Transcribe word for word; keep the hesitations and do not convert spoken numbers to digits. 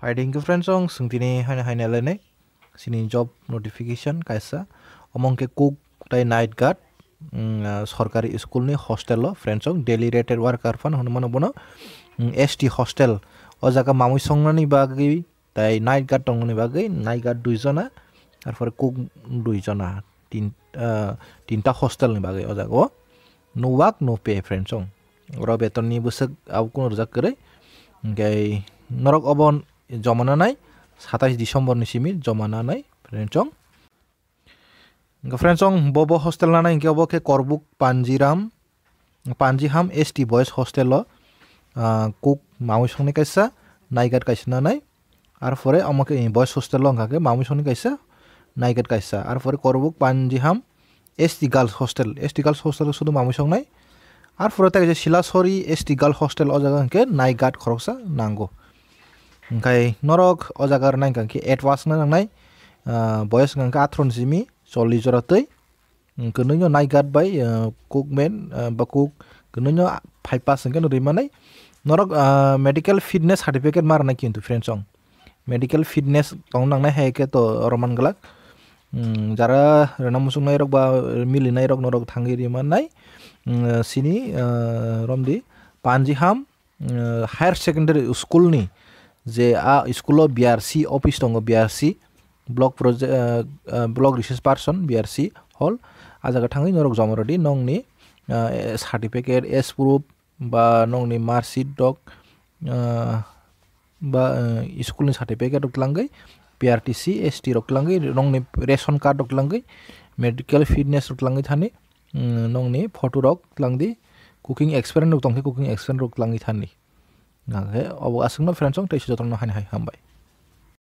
Phaidi hwnkhe friends, chwng tini haino haino lainai chini job notification kaisa, omo hwnkhe cook tei night guard, mm, ah, sorkari school ni hostel o friends, chwng daily rated worker phano hwnwi mano bono, mm, S T hostel. O jaga mamui songnani bagwi tei night guard tongmani bagwi night guard dui jona, arpore cook dui jona, tin, ah, tinta hostel ni bagwi o jaga o no work no pay friends, chwng oro beton ni bwswk abo kuno rwjak kwrwi. Hwnkhe norok obo joma nanai satais December ni simi joma nanai friends, chwng. Hwnkhe friends, chwng bo bo hostel nanai hwnkhe obo khe Korbuk Panjiram, Panjiham S T boys hostel o, ah, cook mamui songnai kaisa, night guard kaisa nanai. Arpore omo khe boys hostel o wngkha khe mamui songnai kaisa, night guard kaisa. Arpore Korbuk Panjiham S T girls hostel, S T girls hostel o sudu mamui songnai. Arpore tei kaisa Silasori S T girls hostel, o jaga hwnkhe night guard khoroksa nango. Hwnkhe norok o jaga rwnai hwnkha khe eight pass wngna nangnai, ah, boys wngkha khe atharoh ni simi chollish jora twi. Kwnwi no night guard bai, ah, cook man, ah, ba cook kwnwi no five pass hwnkhe no rwi manai. Norok, ah, medical fitness certificate ma rwnai kintu friends, chwng medical fitness tong nangnai hai khe to oro man glak. Mm, jara rwna muchungnai rok ba milinai rok norok thangwi rwi mannai. Mm, sini, ah, romdi Panjiham, mm, higher secondary school ni je a school o B R C office tongo, B R C block project, ah, ah, block resource person, B R C hall. A jaga thangwi norok joma rwdi nongni, ah, certificate, age proof, ba nongni marksheet rok, ah, ba, ah, school ni certificate rok twlangwi, P R T C, S T rok twlangwi, nongni ration card rok twlangwi, medical fitness rok twlangwi thani, mm, nongni photo rok twlangdi, cooking experience rok tongkhe cooking experience rok twlangwi thani. Hwnkhe obo aswkno friends, chwng tei jotono haino hai hambai.